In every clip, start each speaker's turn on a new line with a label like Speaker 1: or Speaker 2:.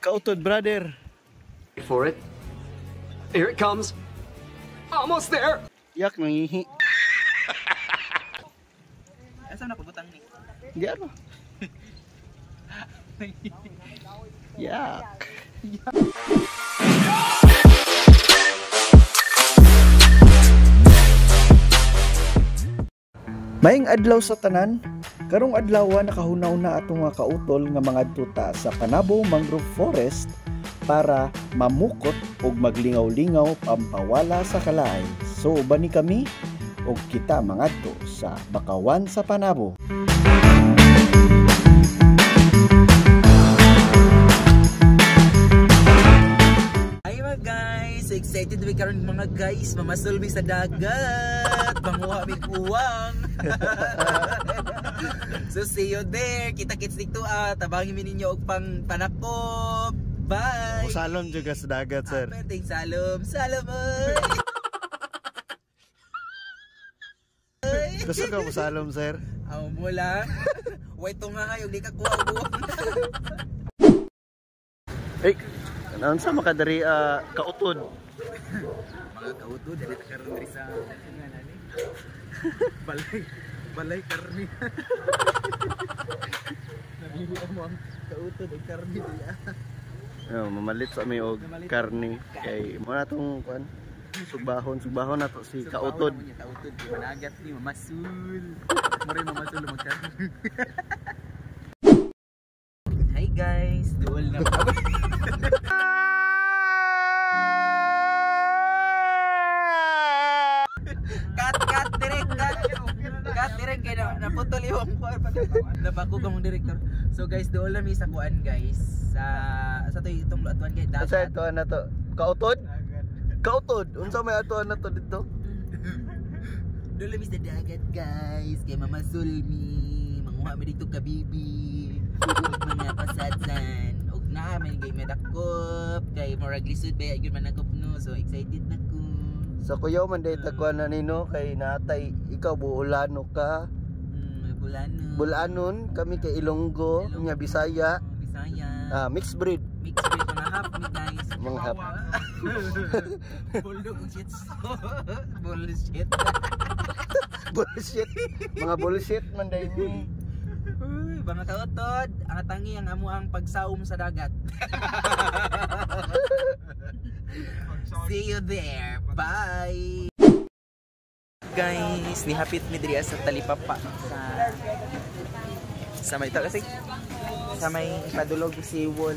Speaker 1: Kautod, brother.
Speaker 2: For it. Here it comes. Almost there.
Speaker 1: Yak, nangihi.
Speaker 3: Asa na pabutang ni?
Speaker 1: Di ano? Yak. Maayong adlaw sa tanan, karong adlaw nakahunaw na atong mga kautol nga mga tuta sa Panabo Mangrove Forest para mamukot og maglingaw-lingaw pampawala sa kalaay. So uban ni kami og kita mangadto sa Bakawan sa Panabo.
Speaker 3: Hi mga guys! So excited mi karon mga guys, mamasul mi sa dagat. Manguha mi uwang. So see you there. Kita-kits dito ah. Tabangin mi ninyo og pang panakop. Bye.
Speaker 1: Salom juga sa dagat, sir.
Speaker 3: Perting salom, salom oy.
Speaker 1: Gusto ka mo salom, sir?
Speaker 3: Aw mo lang. Way tunga kayo, di ka kuha og uwang.
Speaker 1: Ay, naunsa makadari kautod?
Speaker 3: Mga kautod, dili ta karon diri sa balay, balay karni. Nabili mo ang kautod og karni diya.
Speaker 1: Oh, mamalit sa mi og karni kay mo na tong kuan. Sugbahon, sugbahon na to si kautod.
Speaker 3: Kautod, di managat ni mamasul. Mura mamasul magkarni. Hi guys, duol na. Cut, cut, direct, cut. Cut, direct, kaya naputol yung kuan. Napako ka mong director. So guys, doon lang mi sa kuan guys. Sa to itong atuan guys,
Speaker 1: Unsa
Speaker 3: dagat.
Speaker 1: atuan na to? Kautod? Kautod, unsa may atuan na to dito?
Speaker 3: Doon lang mi sa dagat guys. Kay Mama Sulmi, manguha mi dito kabibi. Ug mga pasatsan. Ug naa man kay medakop, kay murag lisod ba gyud manakop no. So excited na ko.
Speaker 1: Sa kuyaw man day tagkuan na nino kay natay ikaw buulano ka.
Speaker 3: Bulano.
Speaker 1: Bulanon kami kay Ilonggo,
Speaker 3: Ilonggo.
Speaker 1: nya Bisaya.
Speaker 3: Oh, Bisaya.
Speaker 1: Ah, mixed breed.
Speaker 3: Mixed breed, mga half mi guys.
Speaker 1: Mga half.
Speaker 3: Bulldog ug shih tzu. Bullshit.
Speaker 1: Bullshit. Mga bullshit man day ni.
Speaker 3: Uy, mga kautod, ang tangi ang amo ang pagsaom sa dagat. See you there. Bye. Guys, nihapit mi diri sa Talipapa sa may kasi sa may padulog seawall.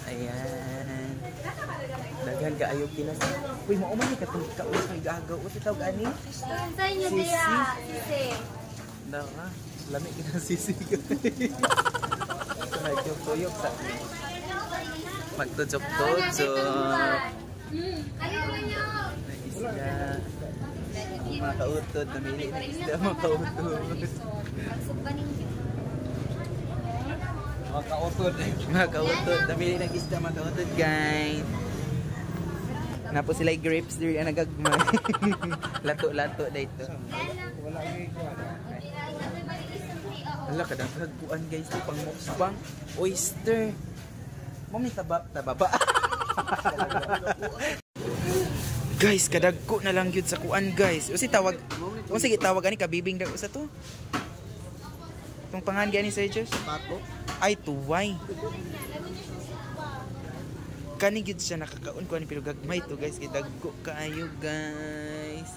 Speaker 3: Ayan. Daghan kaayo kinas. Uy, mao man ni katong kaus may gagaw. Uy, tawag ani?
Speaker 4: Sa inyo diya, sisi.
Speaker 3: Dara, lami kita sisi. Nagtuyok sa magtutsok-tutsok.
Speaker 4: Kayo nyo.
Speaker 3: May isda. Mga kautod, namili ng isda mga kautod.
Speaker 4: Pagsugba ninyo.
Speaker 3: Mga kautod. Mga kautod, namili ng isda mga kautod guys. Napo sila grapes diri ang nagagmay. Lato-lato dito. Hala kadaghan kuan guys, to pang mukbang oyster. Mami taba tababa. Guys, kadagko na lang gyud sa kuan guys. Usi tawag, unsa sige tawag ani kabibing dag usa to? Tong pangan gani sa Diyos?
Speaker 1: Pato.
Speaker 3: Ay tuway. Kani gyud siya nakakaon kuan pero gagmay to guys, kay dagko kaayo guys.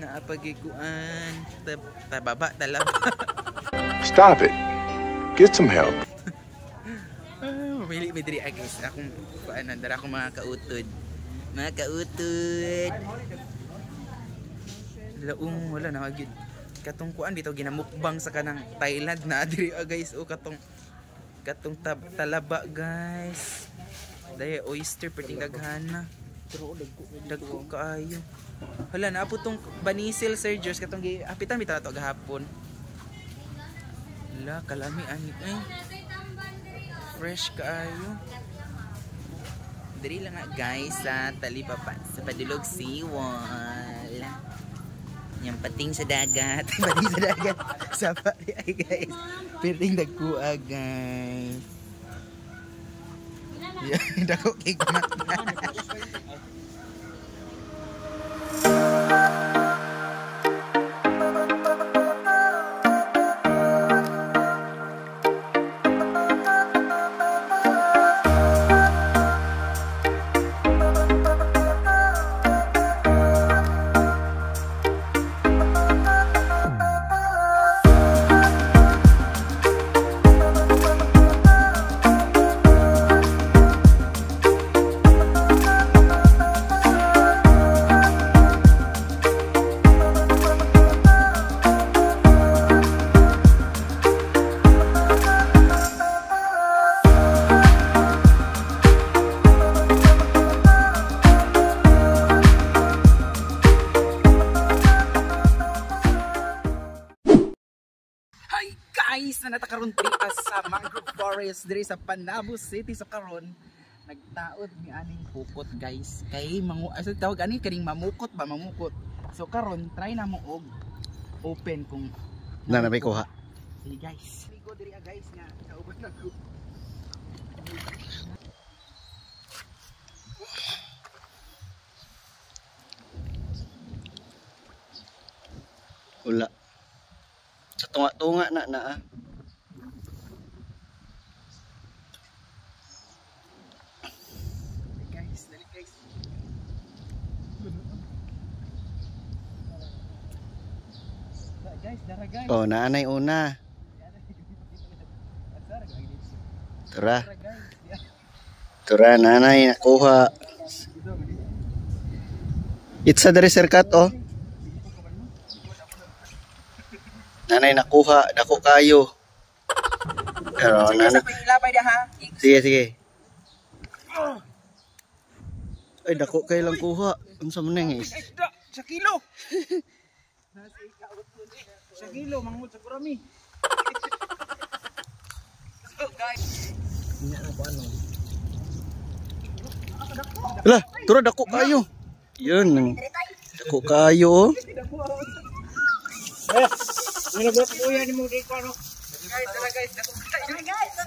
Speaker 3: Naapagi kuan tababa talaba.
Speaker 5: Stop it. Get some help.
Speaker 3: Mamili mi diri guys. Akong kuan dara akong mga kautod. Mga kautod. Laong wala na gyud. Katong kuan dito ginamukbang sa kanang Thailand na diri guys o katong katong talaba guys. Daya oyster perting daghana. Dagko kaayo. Hala na po tong banisil Sir Josh katong hapitan bitaw to gahapon. Hala kalami ani ay. Fresh kaayo. Diri lang nga guys sa Talipapa sa Padulog Seawall. Yang pating sa dagat, pating sa dagat. Sapa ay guys. Perting dagkua guys. Dako kay mata. Guys, na natakaroon sa Mangrove Forest diri sa Panabo City. So karon nagtaod mi aning pukot guys, kay mangu asa tawag ani kaning mamukot ba, mamukot. So karon try na mo og open kung
Speaker 1: na na may kuha.
Speaker 3: Hey guys, migo diri guys nga kauban ako.
Speaker 1: Wala. Sa tunga-tunga na na ah.
Speaker 3: Guys, dali guys. Guys, dara guys.
Speaker 1: Oh, naanay una. Tura. Tura, nanay nakuha. It's a diri sir cut oh. Nanay nakuha, dako kayo. Pero nanay. Sige, sige. Ay, dako kayo lang kuha. Unsa man nang is?
Speaker 3: Sa kilo. Sa kilo mangud sa kurami. So guys.
Speaker 1: Ala, tura dako kayo. Yun. Dako kayo oh.
Speaker 3: Guys, dala guys, dako kayo. Dala guys.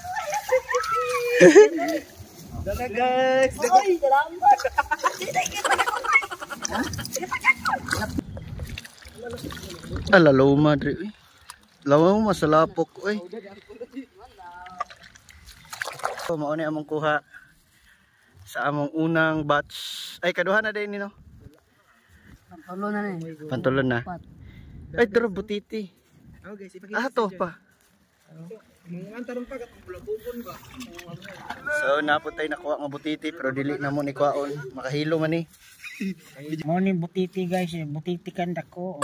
Speaker 3: Dala guys.
Speaker 1: Ala, luma dre. Uy. Lawa mo masalapok oy. So, mao ni among kuha sa among unang batch. Ay, kaduha na din ni no.
Speaker 4: Pantulon na ni.
Speaker 1: Pantulon na. Ay, turo butiti.
Speaker 3: Oh guys, ipakita.
Speaker 1: Ah, to pa.
Speaker 3: Mga pa katong bulabubon ba.
Speaker 1: So, napod tayo nakuha nga butiti pero dili na mo ni kuhaon. Makahilo man ni.
Speaker 6: Mo ni butiti guys, butiti kan dako.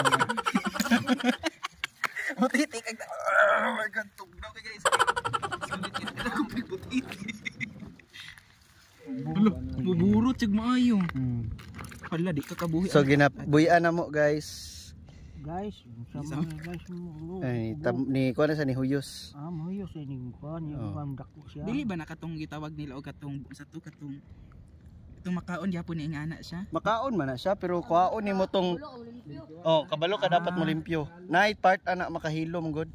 Speaker 3: Butiti kag. Oh my God, tugnaw kay guys. Sulit yun. Ako may butiti. Ulo, buburot sig maayo. Pala di ka kabuhi.
Speaker 1: So, ginabuyan na mo guys.
Speaker 6: Guys, sama guys mo.
Speaker 1: Ay, ni kuha na sa ni Huyos.
Speaker 6: Ah, mahuyos ini kuan, yung kuan dako siya.
Speaker 3: Dili ba nakatong gitawag nila og katong sa to katong itong makaon gyapon ni ang anak siya?
Speaker 1: Makaon man na siya pero kuhaon nimo tong oh, kabalo ka dapat mo limpyo. Night part ana makahilo mo good.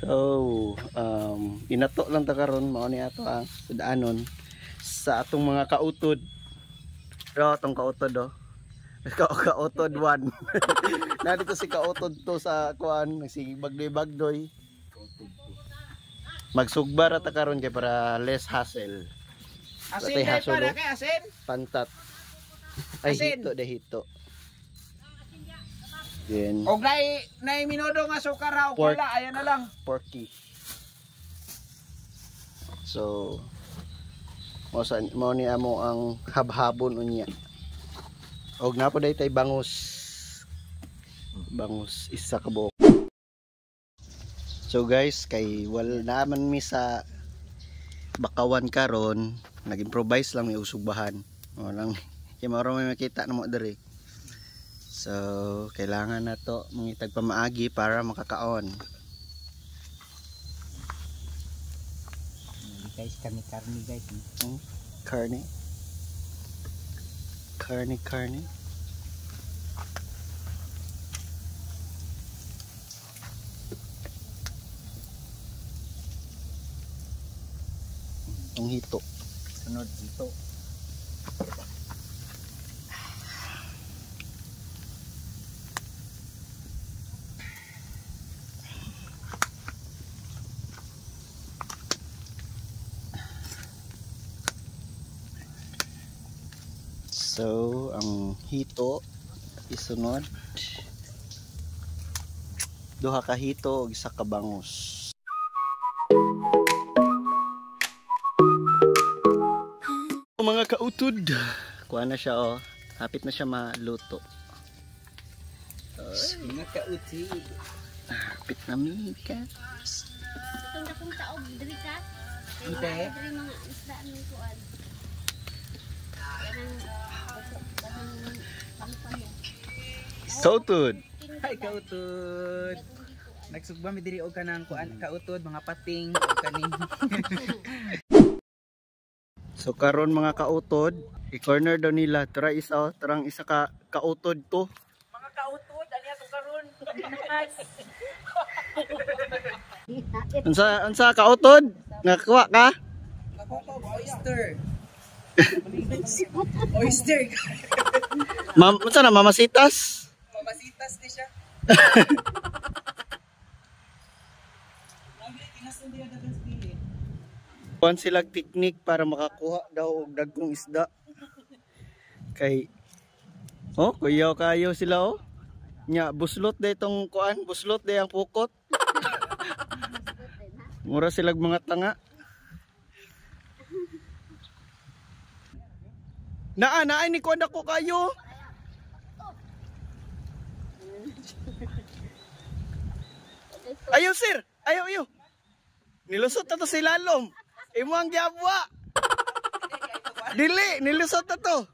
Speaker 1: So, inato lang ta karon mao ni ato ang sudaanon sa atong mga kautod. Pero atong kautod oh. Kautod 1. Nandito si kautod 2 sa kuan nagsige bagdoy-bagdoy. Magsugba ra ta karon kay para less hassle. Asin dai para
Speaker 3: kay asin.
Speaker 1: Pantat. Ay,
Speaker 3: Asin.
Speaker 1: hito de hito. Then,
Speaker 3: Og nay minudo nga sukar ha og
Speaker 1: Pork.
Speaker 3: wala ayan na lang.
Speaker 1: Porky. So, mao sa mao ni amo ang habhabon unya. Og napo day tay bangus. Bangus isa ka buok. So guys, kay wala naman mi sa Bakawan karon, nag-improvise lang mi usugbahan. Mao lang kay mao ra may makita namo diri. So, kailangan na to mangitag pamaagi para makakaon.
Speaker 6: Guys, kami karni guys.
Speaker 1: Carne. Carne, carne. Ang hito.
Speaker 3: Sunod dito.
Speaker 1: So, ang hito isunod. Duha ka hito ug isa ka bangus. Mga kautod, kuha na siya oh. Hapit na siya maluto.
Speaker 3: Mga kautod.
Speaker 1: Hapit na mika.
Speaker 4: Itong dakong taog diri ka.
Speaker 3: Ite?
Speaker 4: Diri mga isda ng kuan. Kanang kanang pangpang.
Speaker 1: Kautod.
Speaker 3: Hi kautod. Nagsugba mi diri og kanang kuan kautod mga pating og kaning.
Speaker 1: So karon mga kautod, i-corner daw nila. Tara isa oh, tarang isa ka kautod to.
Speaker 3: Mga kautod ani ato karon.
Speaker 1: Unsa unsa kautod? Nakakuha ka?
Speaker 3: Oyster. Oyster.
Speaker 1: Ma'am, unsa na mamasitas?
Speaker 3: Mamasitas ni siya.
Speaker 1: Kuan sila teknik para makakuha daw og dagkong isda. Kay oh, kuyaw kayo sila oh. Nya buslot day tong kuan, buslot day ang pukot. Mura silag mga tanga. Naa, naa ni kuan ako kayo. Ayo sir, ayo ayo. Nilusot na to si Lalom. Imo ang giabwa. Dili, nilusot na to.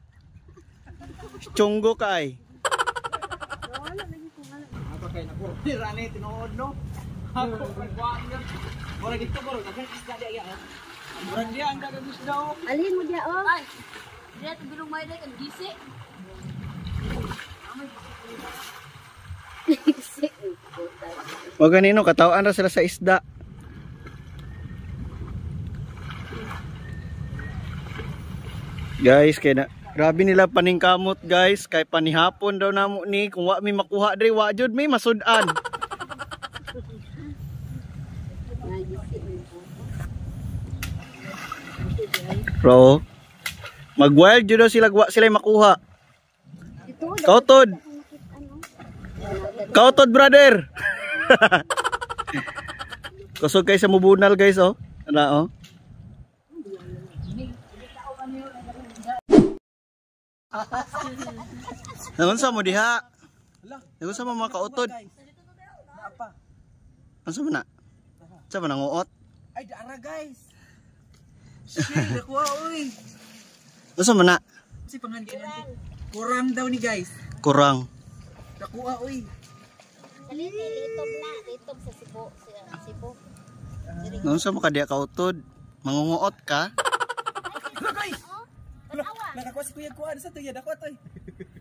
Speaker 1: Chunggo kay.
Speaker 3: Ako kay nako. Rane tinuod no. Ako mura dito bro, daghan isda di ay oh. Mura diya ang dagang isda oh.
Speaker 4: Alhin mo diya oh. Ay. Diya bilong may dek ang gisi. Gisi.
Speaker 1: O ganino, katawaan ra sila sa isda. Guys, kay na grabe nila paningkamot guys, kay panihapon daw namo ni kung wa mi makuha diri wa jud mi masud-an. Bro, mag-wild jud daw sila wa sila makuha. Kautod. Kautod brother. Kusog kay sa mubunal guys oh. Ana oh. Nagunsa mo diha? Nagunsa mo mga kautod? Unsa mo na? Unsa mo nanguot?
Speaker 3: Ay daara guys. Shit, nakuha oy.
Speaker 1: Unsa mo na?
Speaker 3: Si pangan ginan. Kurang daw ni guys.
Speaker 1: Kurang.
Speaker 3: Nakuha oy.
Speaker 4: Litob na, litob sa Cebu, sa Cebu.
Speaker 1: Naunsa mo ka diha kautod? Mangunguot ka?
Speaker 3: Hala guys. Nakakuha si Kuya Kuan sa tuya dako toy.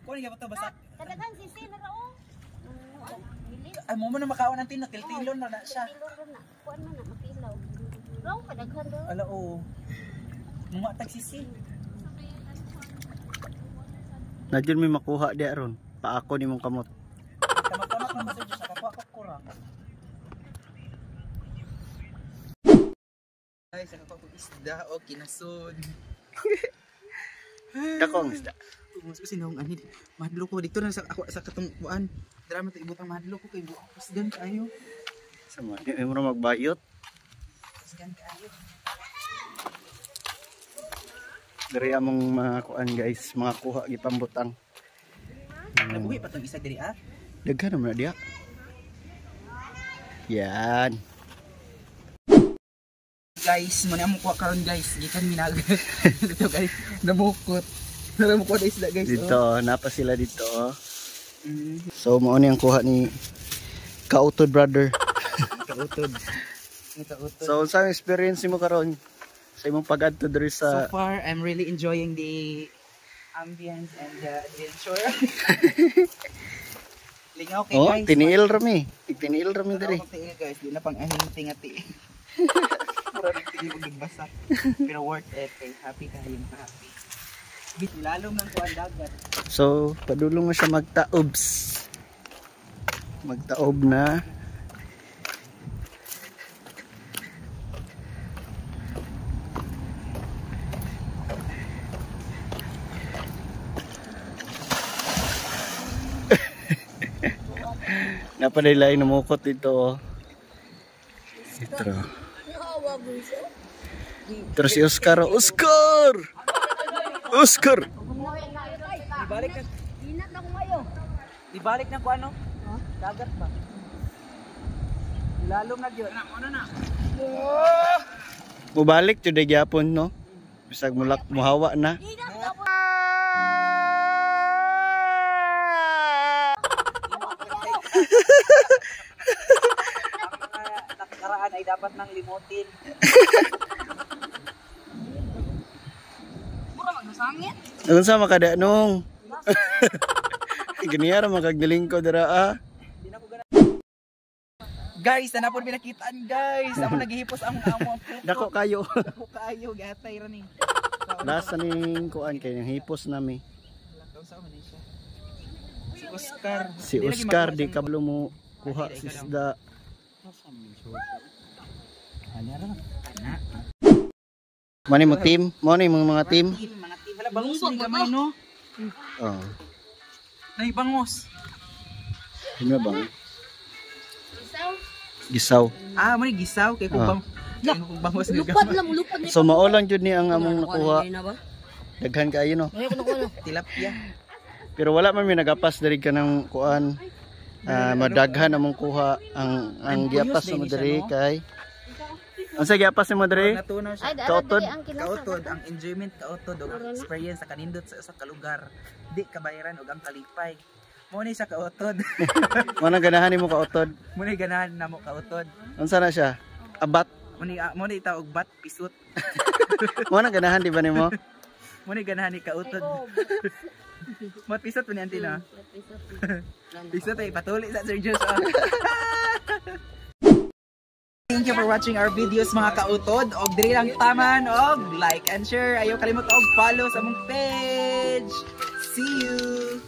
Speaker 3: Kuan gyud to basta.
Speaker 4: Kadaghan sisi na ra oh.
Speaker 3: Ay mo na makaon ang tino, tiltilon na na siya.
Speaker 4: Tilon na. Kuan man na mapilaw. Raw kadaghan daw.
Speaker 3: Ala oo. Mga tagsisi.
Speaker 1: Na jud may makuha diha ron. Paako nimong kamot.
Speaker 3: Tama-tama kung sa Diyos, nakakuha ko kurang. Ay, sa nakakuha ko isda o kinasod.
Speaker 1: Dako ang isda.
Speaker 3: Mas sinong ani madlo ko dito na sa ako sa katong buan. Drama to ibutang madlo ko kay buak kusgan kaayo.
Speaker 1: Sa mo, di mo na magbayot.
Speaker 3: Kusgan kaayo.
Speaker 1: Diri among mga kuan guys, mga kuha gipambutang.
Speaker 3: Nabuhi pa tong isa diri ah.
Speaker 1: Daghan naman na diha. Yan.
Speaker 3: Guys, mo na among kuha karon guys. Gikan minag. Dito guys, namukot. Namukot na isda guys.
Speaker 1: Dito, napa sila dito.
Speaker 3: Oh.
Speaker 1: So mao ni ang kuha ni Kautod brother.
Speaker 3: Kautod. Ni kautod.
Speaker 1: So unsa ang experience nimo karon sa imong pag-adto diri
Speaker 3: So
Speaker 1: sa
Speaker 3: far, I'm really enjoying the ambience and the adventure. Lingaw kay
Speaker 1: Oh,
Speaker 3: guys.
Speaker 1: tiniil rami. Tiniil rami diri.
Speaker 3: Diri. Tiil guys, di na pang ahing tingati. Mura nagtige og nagbasa. Pero worth it kay happy kayo, happy. Lalom ng kuan dagat.
Speaker 1: So, padulong na siya magtaobs. Magtaob na. Napadilay namukot dito oh. Ito. Ito si Oscar. Oh. Oscar! Oscar!
Speaker 3: Ibalik na. Ibalik na ko ano? Dagat ba? Lalom na gyud. Ano na?
Speaker 1: Mubalik to the gyapon no. Bisag mulak muhawa na.
Speaker 3: Ang mga nakaraan ay dapat nang limutin.
Speaker 1: Unsa makada nung? Ganiya ra makagnaling ko dira ah.
Speaker 3: Guys, na napon pinakitaan guys. Ako naghihipos ang amo ang puto.
Speaker 1: Dako kayo.
Speaker 3: Dako kayo gatay ra ni.
Speaker 1: Lasa ning kuan kay nang hipos nami.
Speaker 3: Unsa man ni siya? Si Oscar.
Speaker 1: Si Oscar di kablo mo kuha si isda. Mani mo team, mo ni mga team.
Speaker 3: Mga team. Wala bangus ni gamay no.
Speaker 1: Oh.
Speaker 3: Nay bangus.
Speaker 1: Ano ba? Gisaw.
Speaker 3: Ah, mo ni gisaw kay kung bang kay kung bangus ni
Speaker 4: Lupad
Speaker 3: gamay.
Speaker 4: lang, lupad.
Speaker 1: So mao lang jud ni ang among nakuha. Daghan kaayo no.
Speaker 3: Tilapia.
Speaker 1: Pero wala man mi nagapas diri ka ng kuan. Ah, madaghan among kuha ang giapas mo diri kay. Unsa giapas nimo diri?
Speaker 3: Natunaw siya.
Speaker 4: Ay, dara
Speaker 1: Kautod.
Speaker 4: dili ang kinasa.
Speaker 3: Kautod ang enjoyment kautod og ang experience sa kanindot sa usa ka lugar. Di kabayaran og ang kalipay. Mo ni siya kautod.
Speaker 1: Mo nang ganahan nimo kautod.
Speaker 3: Mo ni ganahan namo kautod.
Speaker 1: Unsa na siya? Abat.
Speaker 3: Mo ni tawag bat pisot.
Speaker 1: Mo nang ganahan di ba nimo?
Speaker 3: Mo ni ganahan ni kautod. Mo pisot pa ni auntie na. Pisot ay patuli sa Sir Joshua. Thank you for watching our videos mga kautod. Og diri lang taman og like and share. Ayaw kalimot og follow sa among page. See you.